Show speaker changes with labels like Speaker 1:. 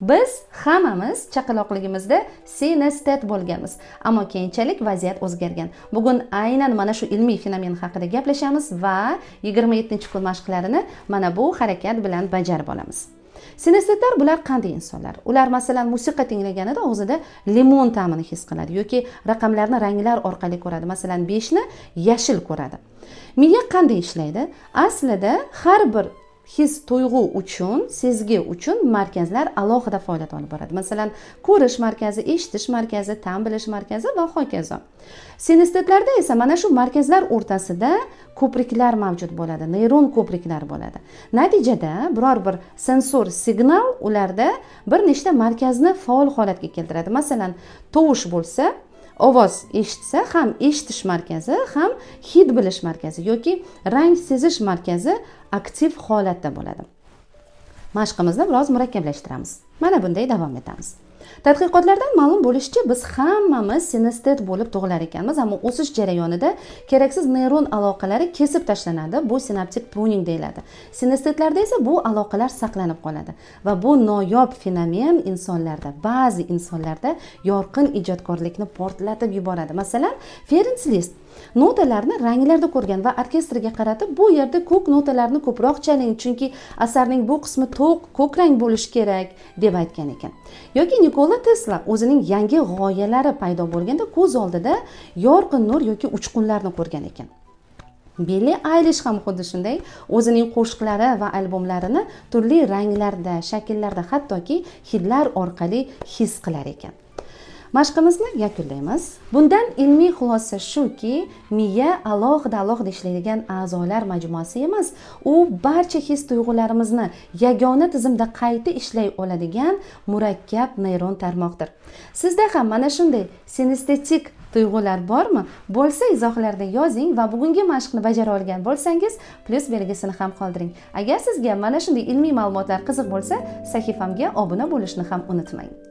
Speaker 1: Biz hammamiz chaqaloqligimizda sinestet bo'lganmiz, ammo keyinchalik vaziyat o'zgargan. Bugun aynan mana shu ilmiy fenomen haqida gaplashamiz va 27-kun mashqlarini mana bu harakat bilan bajarib olamiz. Sinestetlar bular qanday insonlar? Ular, masalan, musiqa tinglaganida og'zida limon ta'mini his qiladi yoki raqamlarni ranglar orqali ko'radi. Masalan, 5 ni yashil ko'radi. Miya qanday ishlaydi? Aslida har bir his tuyg'u uchun, sezgi uchun markazlar alohida faoliyat olib boradi. Masalan, ko'rish markazi, eshitish markazi, ta'm bilish markazi va hokazo. Sinestetlarda esa mana shu markazlar o'rtasida ko'priklar mavjud bo'ladi, neyron ko'priklar bo'ladi. Natijada biror bir sensor signal ularda bir nechta markazni faol holatga keltiradi. Masalan, tovush bo'lsa, ovoz eshitsa ham eshitish markazi, ham hid bilish markazi yoki rang sezish markazi aktiv holatda bo'ladi. Mashqimizni biroz murakkablashtiramiz. Mana bunday davom etamiz. Tadqiqotlardan ma'lum bo'lishicha, biz hammamiz sinestet bo'lib tug'ilar ekanmiz, ammo o'sish jarayonida keraksiz neyron aloqalari kesib tashlanadi. Bu sinaptik pruning deyiladi. Sinestetlarda esa bu aloqalar saqlanib qoladi va bu noyob fenomen insonlarda, ba'zi insonlarda yorqin ijodkorlikni portlatib yuboradi. Masalan, Ferens List notalarni ranglarda ko'rgan va orkestrga qaratib, "Bu yerda ko'k notalarni ko'proq chaling, chunki asarning bu qismi to'q ko'k rang bo'lishi kerak", deb aytgan ekan. Yoki Nikola Tesla o'zining yangi g'oyalari paydo bo'lganda ko'z oldida yorqin nur yoki uchqunlarni ko'rgan ekan. Billi Aylish ham xuddi shunday o'zining qo'shiqlari va albomlarini turli ranglarda, shakllarda, hattoki hidlar orqali his qilar ekan. Mashqimizni yakunlaymiz. Bundan ilmiy xulosa shuki, miya alohida alohida ishlaydigan a'zolar majmuasi emas, u barcha his tuyg'ularimizni yagona tizimda qayta ishlay oladigan murakkab neyron tarmoqdir. Sizda ham mana shunday sinestetik tuyg'ular bormi? Bo'lsa, izohlarda yozing va bugungi mashqni bajara olgan bo'lsangiz, plyus belgisini ham qoldiring. Agar sizga mana shunday ilmiy ma'lumotlar qiziq bo'lsa, sahifamga obuna bo'lishni ham unutmang.